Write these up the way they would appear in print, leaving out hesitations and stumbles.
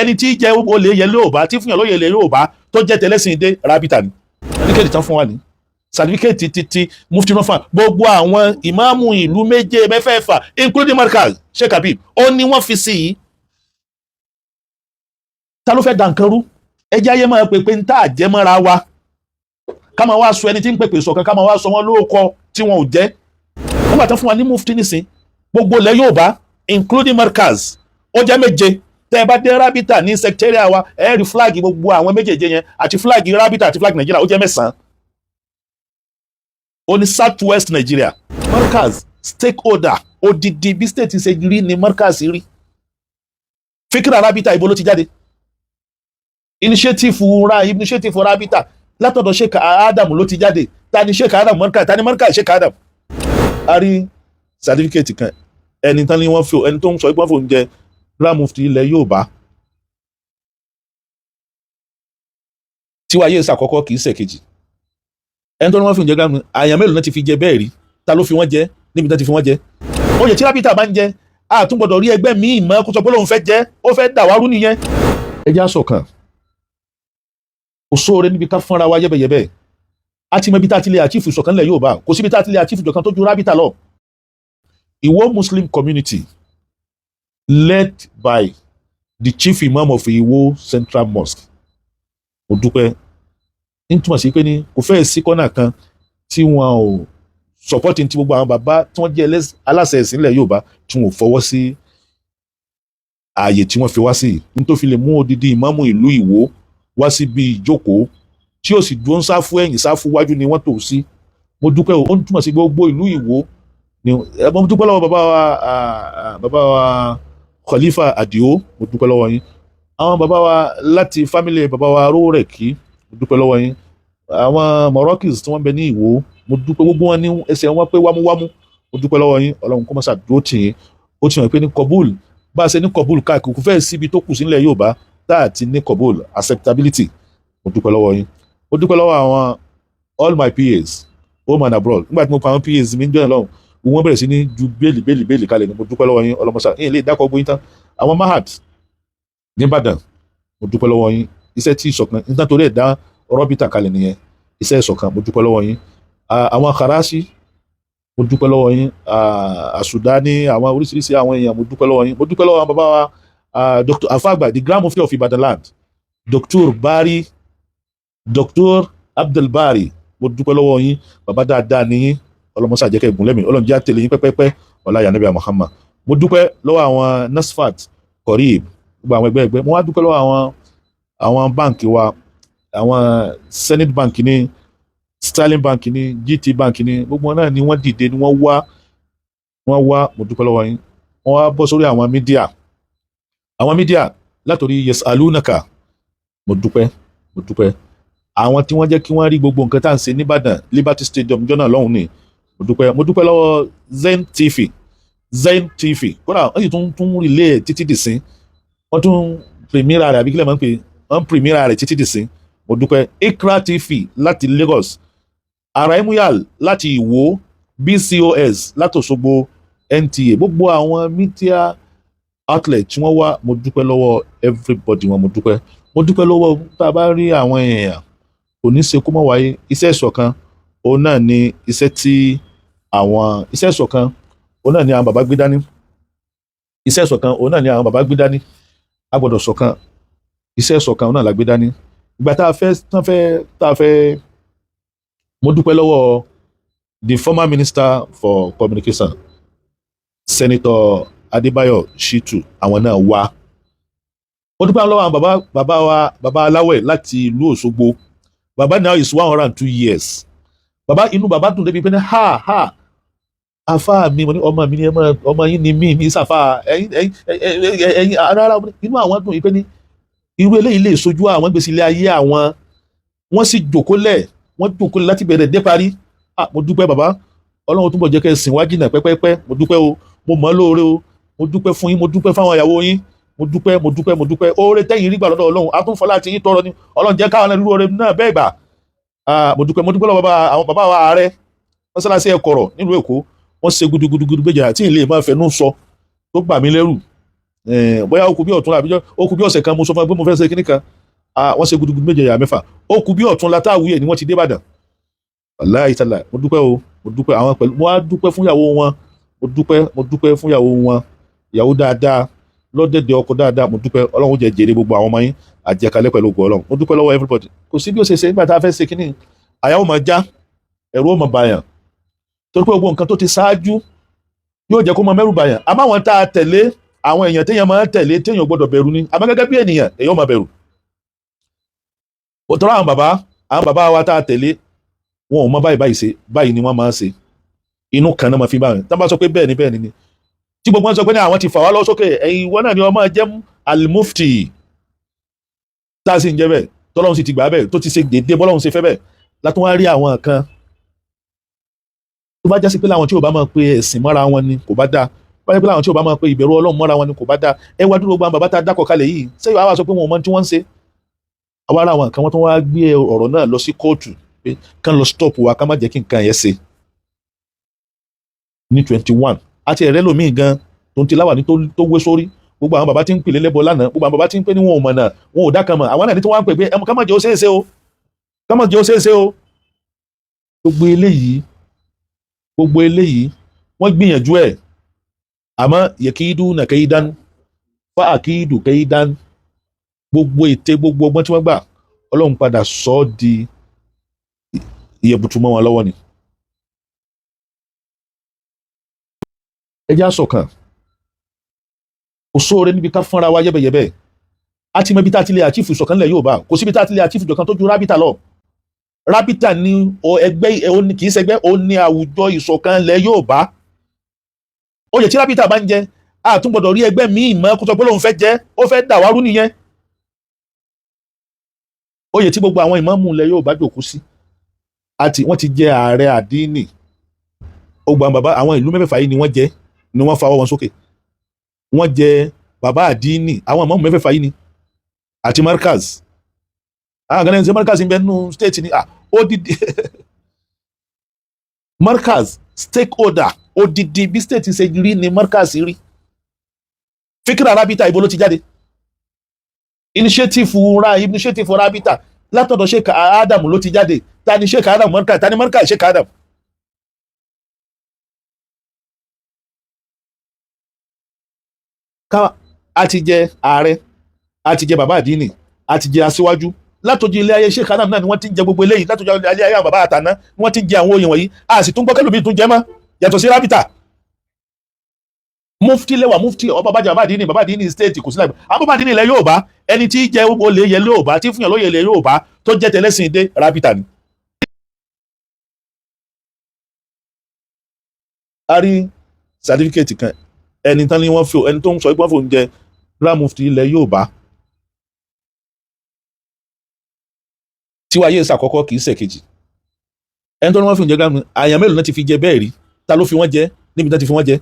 Ẹni tí jẹ́ olè yẹ Yorùbá, tí fúnyàn lóye ilẹ̀ Yorùbá tó jẹ́ tẹlẹ́sìn dé Rábítà ni. Certificate tán fún wa ní certificate títí mufti náà fún wa, gbogbo àwọn ìmáàmù ìlú méje mẹ́fẹ̀ẹ̀fà, including Markaz Sheikh Habib, ó ní wọ́n fi sí i. Ta ló fẹ́ da nǹkan rú? Ẹjẹ́ ayé máa pèpè ń tà jẹ́ mọ́ra wa, ká máa wá sọ ẹni tí ń pèpè sọ̀kan, ká máa wá sọ wọn lóòkọ tí wọn ò jẹ́. Wọ́n bá tán fún wa ní mufti nísìn gbogbo ilẹ̀ Yorùbá, including Markaz, ó jẹ́ méje. Tẹ́ ẹ bá dé Rábítà ní secretariat wa, ẹ rí flag gbogbo àwọn méjèèjì yẹn, àti flag Rábítà àti flag Nàìjíríà, ó jẹ́ mẹ́sàn-án. Ó ní South West Nigeria, Markaz stakeholder odidi. Bí state ṣe rí ni Markaz rí. Fikira Rábítà, ibo ló ti jáde? Initiative ra, initiative Rábítà látọ̀dọ̀ Sheikh Adam ló ti jáde. Ta ni Sheikh Adam Markaz? Ta ni Markaz Sheikh Adam? A rí certificate kan. Ẹni tán ni wọ́n fi, ẹni tó ń sọ pé wọ́n fi oúnjẹ Grand Mufti ilẹ̀ Yorùbá, tiwa yé ìsàkọ́kọ́, kì í ṣe kejì. Ẹni tó ní wọ́n fi oúnjẹ Grand Mufti, àyàn mélòó náà ti fi jẹ bẹ́ẹ̀ rí? Ta ló fi wọ́n jẹ níbi tán ti fi wọ́n jẹ? Oyè tí Rábítà bá ń jẹ, a tún gbọ́dọ̀ rí ẹgbẹ́ míì mọ́ kó sọ pé lóun fẹ́ jẹ. Ó fẹ́ dàwárú nìyẹn. Ẹ já ṣọ̀kan. Kò sóore níbi ká fúnra wa yẹ́bẹ̀yẹ́bẹ́. A ti mọ ibi tá a ti lè achieve ìṣọ̀kan lẹ̀ Yorùbá. Kò síbi tá a ti lè achieve ìṣọ̀kan tó ju Rábítà lọ. Ìwó Muslim community, led by the chief imam of Ìwó Central Mosque, mo dúpẹ́. Ń túmọ̀ sí pé ní kò fẹ́ẹ̀ sí kọ́nà kan tí wọn ò supporting, tí gbogbo àwọn bàbá tí wọ́n jẹ́ aláṣẹ ẹ̀sìn ilẹ̀ Yorùbá tí wọn ò fọwọ́ sí ààyè tí wọ́n fi wá sí, ní tó fi lè mú odidi ìmáàmù ìlú Ìwó wá síbi ìjókòó, tí ó sì dúró ń sáfù ẹ̀yìn, sáfù wájú ni wọ́n tò sí. Mo dúpẹ́ o. Ó ń túmọ̀ sí gbogbo ìlú Ìwó ni. Mo dúpẹ́ lọ́wọ́ bàbá wa, bàbá wa Khalifa Adio, mo dúpẹ́ lọ́wọ́ yín. Àwọn bàbá wa láti family bàbá wa Arórẹ̀kí, mo dúpẹ́ lọ́wọ́ yín. Àwọn Morocans tí wọ́n bẹ ní Ìwó, mo dúpẹ́. Gbogbo wọn ní ẹsẹ̀ wọn pé wámúwámú. Mo dúpẹ́ lọ́wọ́ yín. Ọlọ́run kó má ṣàdúró tì yín. Ó ti hàn pé ní kọbúl, bá a ṣe ní kọbúl káàkiri, kò fẹ́ẹ̀ síbi tó kù sílẹ̀ Yorùbá tá a ti ní kọbúl, acceptability. Mo dúpẹ́ lọ́wọ́ yín. Mo dúpẹ́ lọ́wọ́ àwọn all my PAs, home and abroad. Nígbà tí mo pa àwọn PAs mi ń jọ́nà lọ́hùn, wọ́n bẹ̀rẹ̀ sí ní ju bẹ́ẹ̀lì bẹ́ẹ̀lì bẹ́ẹ̀lì kalẹ̀ ni. Mo dúpẹ́ lọ́wọ́ yín. Ọlọ́mọṣà yín lè dákọ̀ gbóyin tán. Àwọn mahad nìbàdàn, mo dúpẹ́ lọ́wọ́ yín. Iṣẹ́ tí ìṣọ̀kan nítorí torí ẹ̀ dá rọ́bìtà kalẹ̀ nìyẹn, iṣẹ́ ìṣọ̀kan. Mo dúpẹ́ lọ́wọ́ yín. Àwọn karasi, mo dúpẹ́ lọ́wọ́ yín. Àsùdání, àwọn oríṣiríṣi àwọn èèyàn, mo dúpẹ́ lọ́wọ́ yín. Mo dúpẹ́ lọ́wọ́ àwọn bàbá wa, Dr. Afagba, the Grand Mufti of Ibadan land, Dr. Bari, Dr. Abdulbari, mo dúpẹ́ lọ́wọ́ yín. Bàbá dáadáa ni yín. Ọlọ́mọṣà jẹ́ kẹ́ gùn lẹ́mìí. Ọlọ́run jẹ́ àtẹ̀lé yín pẹ́pẹ́pẹ́. Ọlá yànnẹ́bí Muhammad. Mo dúpẹ́ lọ́wọ́ àwọn Nasfat Korib, gbogbo àwọn ẹgbẹ́ ẹgbẹ́. Mo wá dúpẹ́ lọ́wọ́ àwọn báǹkì wa, àwọn Zenith Bank ní, Sterling Bank ní, GT Bank ní, gbogbo wọn náà ni wọ́n dìde ni wọ́n wá, wọ́n wá. Mo dúpẹ́ lọ́wọ́ yín. Wọ́n wá bọ́ sórí àwọn media, àwọn media látòrí Yesalunaka. Mo dúpẹ́, mo dúpẹ́. Àwọn tí wọ́n jẹ́ kí wọ́n rí gbogbo nǹkan tá à ń ṣe nìbàdàn, Liberty Stadium jọ́nà lọ́hùn ni. Mo dúpẹ́. Mo dúpẹ́ lọ́wọ́ Zen TV, Zen TV. Kódà wọ́n sì tún relay títí dìsín, wọ́n tún premiere rẹ̀, àbí kílẹ̀ máa ń pè, wọ́n premiere rẹ̀ títí dìsín. Mo dúpẹ́. Ikra TV láti Lagos, Araimuyal láti Ìwó, BCOS láti Òṣogbo, NTA, gbogbo àwọn media outlet tí wọ́n wá, mo dúpẹ́ lọ́wọ́ everybody wọn. Mo dúpẹ́, mo dúpẹ́ lọ́wọ́. Tá a bá rí àwọn èèyàn, kò ní ṣe kó mọ̀ wáyé. Iṣẹ́ ìṣọ̀kan, òun náà ni iṣẹ́ tí àwọn, iṣẹ́ ìṣọ̀kan, òun náà ni àwọn bàbá gbé dání. Iṣẹ́ ìṣọ̀kan, òun náà ni àwọn bàbá gbé dání. A gbọ́dọ̀ ṣọ̀kan. Iṣẹ́ ìṣọ̀kan, òun náà la gbé dání. Ìgbà tá a fẹ́ tán fẹ́ tá a fẹ́, mo dúpẹ́ lọ́wọ́ the former minister for communication, Senator Adébáyọ̀ Shitu. Àwọn náà wá. Mo dúpẹ́ lọ́wọ́ àwọn bàbá, bàbá wa, bàbá Aláwẹ̀ láti ìlú Òṣogbo. Bàbá now is 102 years. Bàbá, inú bàbá dùn débi pé ní ha ha, afa mi. Mo ní ọmọ mi ni ẹ mọ, ọmọ yín ni mí, mi sàfà ẹ̀yin ẹ̀yin ẹ̀yin rárá. Inú àwọn dùn yìí pé ní irú eléyìí lè sojú àwọn gbèsè ilé ayé àwọn. Wọ́n sì jòkólẹ̀, wọ́n jòkólẹ̀ láti bẹ̀rẹ̀ dé parí. Ah, mo dúpẹ́ bàbá. Ọlọ́run túbọ̀ jẹ́ kẹ́ ẹ sìn wá jìnnà pẹ́pẹ́pẹ́. Mo dúpẹ́ o. Mo mọ̀ ọ́ lóore o. Mo dúpẹ́ fún yín. Mo dúpẹ́ fáwọn ìyàwó yín. Mo dúpẹ́, mo dúpẹ́, mo dúpẹ́. Oore tẹ́yìn rí gbà lọ́dọ̀ Ọlọ́run, atúnfọlá àti yín tọrọ ni. Ọlọ́run jẹ́ káwọn irú oore náà bẹ́ẹ̀ gbà. Ah, mo dúpẹ́, mo dúpẹ́ lọ́wọ́ bàbá, àwọn bàbá wa, ààrẹ mọ́sálásí Ẹ̀kọ̀rọ̀ nílùú Èkó. Wọ́n ṣe gudugudugudu gbèjà tí ìlé máa fẹnu sọ tó bà mí lẹ́rù. Bóyá ó kù bí ọ̀túnla àbí ó kù bí ọ̀sẹ̀ kan, mo sọ fún ẹ pé mo fẹ́ ṣe kíní kan. Wọ́n ṣe gudugudu méje yàrá mẹ́fà. Ó kù bí ọ̀túnla táwùyẹ̀ ni wọ́n ti dé Ìbàdàn. Wàláhì tàlà, mo dúpẹ́ o, mo dúpẹ́ àwọn pẹ̀lú. Mo wá dúpẹ́ fún ìyàwó wọn, mo dúpẹ́ fún ìyàwó wọn, ìyàwó dáadáa lọ́dẹ̀dẹ̀, ọkọ dáadáa. Mo dúpẹ́. Ọlọ́run jẹ́ jèrè gbogbo àwọn ọmọ yín àjẹkálẹ̀ pẹ̀lú ògo Ọlọ́run. Mo dúpẹ́ lọ́wọ́ everybody. Kò sí bí ó ṣe ṣe nígbà tá a fẹ́ ṣe kínní, àyà ó máa já, ẹ̀rù ó máa bàyàn, torí pé gbogbo nǹkan tó ti ṣáájú yóò jẹ́ kó máa mẹ́rù bàyàn. Àmọ́ àwọn tá a tẹ̀lé, àwọn èèyàn téèyàn máa tẹ̀lé, téèyàn gbọ́dọ̀ bẹ̀rù ni. Àmọ́ gẹ́gẹ́ bí ènìyàn, èèyàn máa bẹ̀rù òtọ́rọ̀. Àwọn bàbá wa tá a tẹ̀lé, wọn ò mọ báyìí báyìí ṣe, báyìí ni wọ́n máa ń ṣe. Inú kan náà máa fi báyìí tá bá sọ pé bẹ́ẹ̀ ni, bẹ́ẹ̀ ni ni tí gbogbo wọn sọ pé ní àwọn ti fà wá lọ sókè. Ẹ̀yin ìwọ náà ni wọ́n máa jẹ́ alimufti tá a sì ń jẹ́ bẹ́ẹ̀, tọ́lọ́run sì ti gbà bẹ́ẹ̀, tó ti ṣe déédéé bọ́lọ́run ṣe fẹ́ bẹ́ẹ̀. Látún wá rí àwọn kan tó bá jásí pé láwọn tí ò bá máa pe ẹ̀sìn mọ́ra wọn ni kò bá dáa, bá jẹ́ pé láwọn tí ò bá máa pe ìbẹ̀rù Ọlọ́run mọ́ra wọn ni kò bá dáa. Ẹ wá dúró, gbogbo àwọn bàbá tá a dákọ̀ kalẹ̀ yìí, sẹ́yìn wàá sọ pé wọn ò mọ tí wọ́n ń ṣe. Àwa ará àwọn kan, wọ́n tún wá gbé ọ̀rọ̀ náà lọ sí kóòtù pé kán lọ stop wa, ká má jẹ́ kí nǹkan yẹn ṣe ní 21. Àti ẹ̀rẹ́ lòmíì gan tó ń ti láwà ní tó wé sórí. Gbogbo àwọn bàbá tí ń pè lélẹ́bọ lánàá, gbogbo àwọn bàbá tí ń pè ní wọn ò mọ̀nà, wọn ò dá kan mọ̀, àwọn náà ní tí wọ́n á ń pè pé ká má jẹ́ ó ṣeéṣe o, ká má jẹ́ ó ṣeéṣe o. Gbogbo eléyìí, wọ́n gbìyànjú ẹ̀, àmọ́ yakiduna kaidan fa akidu kaidan. Gbogbo ète, gbogbo ọgbọ́n tí wọ́n gbà, Ọlọ́run padà sọ ọ́ di ìyẹ̀bùtù mọ́ wọn lọ́wọ́ ni. Ẹ jẹ́ á ṣọ̀kan. Kò sóore níbi ká fúnra wa yẹ́bẹ̀yẹ́bẹ̀. A ti mọ ibi tá a ti lè achieve ìṣọ̀kan nílẹ̀ Yorùbá. Kò síbi tá a ti lè achieve ìṣọ̀kan tó ju Rábítà lọ. Rábítà ní ẹgbẹ́, kì í ṣẹgbẹ́, ó ní àwùjọ ìṣọ̀kan ilẹ̀ Yorùbá. Oyè tí Rábítà bá ń jẹ, a tún gbọ́dọ̀ rí ẹgbẹ́ míì mọ́ kó sọ pé lóun fẹ́ jẹ́. Ó fẹ́ dàwárú nìyẹn. Oyè tí gbogbo àwọn ìmáàmù ilẹ̀ Yorùbá jòkó sí, àti wọ́n ti jẹ ààrẹ àdínì. Ó gba bàbá àwọn ìlú mẹ́fẹ̀ẹ̀fà yìí ni wọ́n jẹ, ni wọ́n fa ọwọ́ wọn sókè. Wọ́n jẹ bàbá àdínì, àwọn ìmáàmù mẹ́fẹ̀ẹ̀fà yìí ni, àti markaz. Àwọn kan ní markaz ń bẹ nínú state ni. Odidi markaz, stakeholder odidi, bí state ṣe rí ni markaz rí. Fikira Rabita, ibo ló ti jáde? Initiative Rabita, látọ̀dọ̀ Sheikh Adam ló ti jáde. Ta ni Sheikh Adam? Markaz. Ta ni markaz? Sheikh Adam. Ká a ti jẹ ààrẹ, a ti jẹ bàbá àdínì, a ti jẹ aṣíwájú. Látọjú ilé ayé Sheikh Adam náà ni wọ́n ti ń jẹ gbogbo eléyìí. Látọjú ilé ayé àwọn bàbá àtàná ni wọ́n ti ń jẹ àwọn oyè wọ̀nyí. A sì tún gbọ́ kẹlòmíì tún jẹ mọ́ yàtọ̀ sí Rábítà. Mufti lẹ́wà, mufti ọba bàjẹ́, bàbá àdínì, bàbá àdínì state kò sí láìpẹ́. Àwọn bàbá àdínì ilẹ̀ Yorùbá, ẹni tí jẹ́ olè yẹ Yorùbá, tí fúnyàn lóye ilẹ̀ Yorùbá, tó jẹ́ tẹlẹ́sìn dé, Rábítà ni. A rí certificate kan, ẹni tán ni wọ́n fi, ẹni tó ń sọ pé wọ́n fòun jẹ Grand Mufti ilẹ̀ Yorùbá. Tiwa yé ṣàkọ́kọ́, kì í ṣe kejì. Ẹni tó ní wọ́n fi jẹ Grand Mufti, àyàn mélòó náà ti fi jẹ bẹ́ẹ̀ rí? Ta ló fi wọ́n jẹ níbi tá ti fi wọ́n jẹ?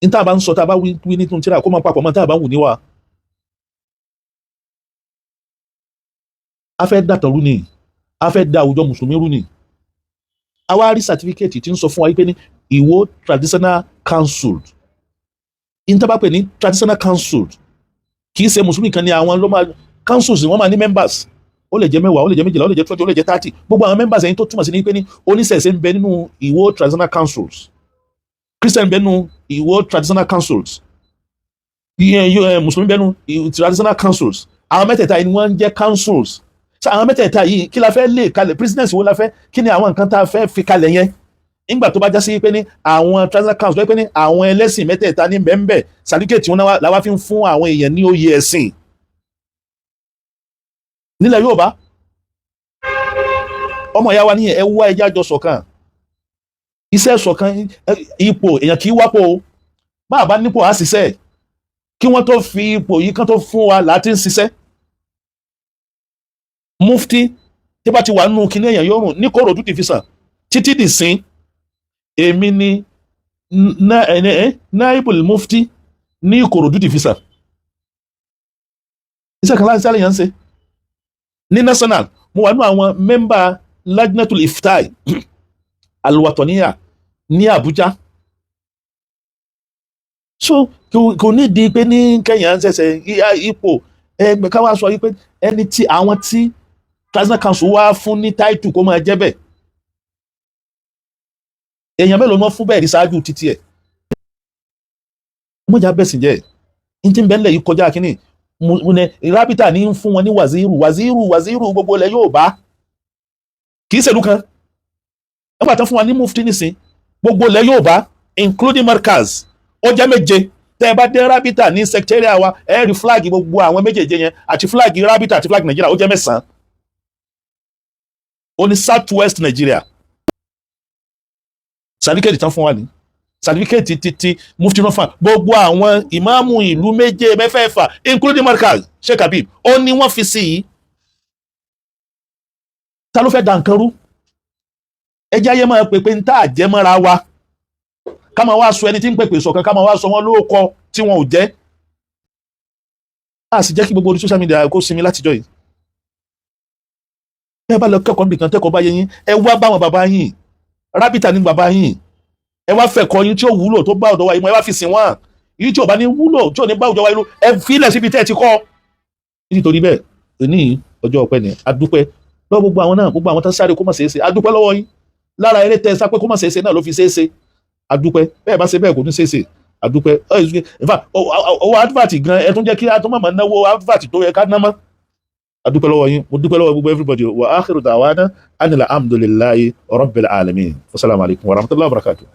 Ní tá a bá ń sọ, tá a bá wí nínú tíra, kó máa papọ̀ mọ́ tá a bá ń wù níwà. A fẹ́ dàtàn rú ni, a fẹ́ da àwùjọ mùsùlùmí rú ni. A wá rí certificate tí ń sọ fún wa pé ní Ìwó Traditional Council. Ní tá a bá pè ní Traditional Council, kì í ṣe mùsùlùmí kan ní àwọn ló máa councils. Wọ́n máa ní members, ó lè jẹ́ 10, ó lè jẹ́ 12, ó lè jẹ́ 20, ó lè jẹ́ 30. Gbogbo àwọn members ẹ̀yin, tó túmọ̀ sí ní pé ní oníṣẹ̀ṣe ń bẹ nínú Ìwó Traditional Councils, Christian ń bẹ nínú Ìwó Traditional Councils, mùsùlùmí bẹ nínú Traditional Councils. Àwọn mẹ́tẹ̀ẹ̀ta yìí ni wọ́n ń jẹ́ councils. So àwọn mẹ́tẹ̀ẹ̀ta yìí, kí la fẹ́ lè kalẹ̀? Presidents wo la fẹ́? Kí ni àwọn nǹkan tá a fẹ́ fi kalẹ̀ yẹn? Nígbà tó bá já sí pé ní àwọn Traditional Council, pé ní àwọn ẹlẹ́sìn mẹ́tẹ̀ẹ̀ta ní bẹ́ẹ̀nbẹ́ẹ̀, certificate wọn la wá fi ń fún àwọn èèyàn ní oyè ẹ̀sìn nílẹ̀ Yorùbá. Ọmọ ìyá wa ní ẹ wá, ẹjá jọ ṣọ̀kan, iṣẹ́ ṣọ̀kan. Ipò èèyàn kì í wápò o. Bá a bá nípò, á ṣiṣẹ́. Kí wọ́n tó fi ipò yìí kán tó fún wa láti ń ṣiṣẹ́. Mufti tí bá ti wà nínú kinní, èèyàn yóò rùn ní Kòròdú division títí dì sín. Èmi ni naibul mufti ní Ìkòròdú division. Iṣẹ́ kan láti sáré yẹn ń ṣe ní national. Mo wà nínú àwọn member Lajnatul Iftai Alwatoniya ní Abuja. So kò ní di pé ní kẹyìn ṣẹ̀ṣẹ̀ ipò ẹgbẹ́ ká wá sọ yìí pé ẹni tí àwọn tí Traditional Council wá fún ní title kó máa jẹ́ bẹ́ẹ̀, èèyàn mélòó ni wọ́n fún bẹ́ẹ̀ rí ṣáájú títí ẹ̀? Mọ̀jà bẹ̀sìn jẹ́ ní tí ń bẹ́ẹ̀ lẹ̀ yìí kọjá kínní ní rábítà ní ń fún wọn ní wàzírù, wàzírù, wàzírù gbogbo ilẹ̀ yóò bá kì í ṣèlú kan. Nígbà tán fún wa ní mufti nísìn, gbogbo ilẹ̀ yóò bá, including markaz, ó jẹ́ méje. Tẹ́ ẹ bá dé rábítà ní secretariat wa, ẹ rí flag gbogbo àwọn méjèèjì yẹn àti flag rábítà àti flag Nàìjíríà, ó jẹ́ mẹ́sàn-án. Ó ní South West Nigeria. Certificate tán fún wa ní certificate títí mufti náà fún gbogbo àwọn ìmáàmù ìlú méje mẹ́fẹ̀ẹ̀fà, including markaz Sheikh Habib, ó ní wọ́n fi sí yìí. Ta ló fẹ́ da nǹkan rú? Ẹjẹ́ ayé máa pèpè ń tá àjẹmọ́ra wa, ká máa wá sọ ẹni tí ń pèpè ṣọ̀kan, ká máa wá sọ wọ́n lóòkọ tí wọn ò jẹ́. A sì jẹ́ kí gbogbo orí social media kó sinmi látijọ́ yìí. Bẹ́ẹ̀ bá lọ kẹ́kọ̀ọ́ nìkan, tẹ́kọ̀ọ́ bá yẹ yín, ẹ wá báwọn bàbá yín, rábìtà ní bàbá yín, ẹ wá fẹ̀kọ́ yín tí ó wúlò tó bá ọ̀dọ̀ wa yìí mọ́, ẹ wá fi sìn wọ́n. Yìí tí ò bá ní wúlò, tí ò ní bá ọ̀dọ̀ wa yìí lò, ẹ filẹ̀ síbi tẹ́ ẹ ti kọ́. Nítorí bẹ́ẹ̀, òní ọjọ́ ọpẹ́ ni. A dúpẹ́ lọ́wọ́ gbogbo àwọn náà, gbogbo àwọn tó sáré kó má ṣeé ṣe. A dúpẹ́ lọ́wọ́ yín. Lára eré tẹ́ ẹ sá pé kó má ṣeé ṣe náà ló fi ṣeé ṣe. A dúpẹ́. Bẹ́ẹ̀ bá ṣe bẹ́ẹ̀, kò ní ṣeé ṣe. A dúpẹ́. In fact, owó advert gan, ẹ tún jẹ́ kí a tún mọ̀mọ́ náwó advert tó yẹ ká ná mọ́. A dúpẹ́ lọ́wọ́ yín. Mo dúpẹ́ lọ́wọ́ gbogbo everybody. Wa akhiru da'wana anil hamdulillahi rabbil alamin. Wasalaamu alaykum wa rahmatullahi wa barakatuh.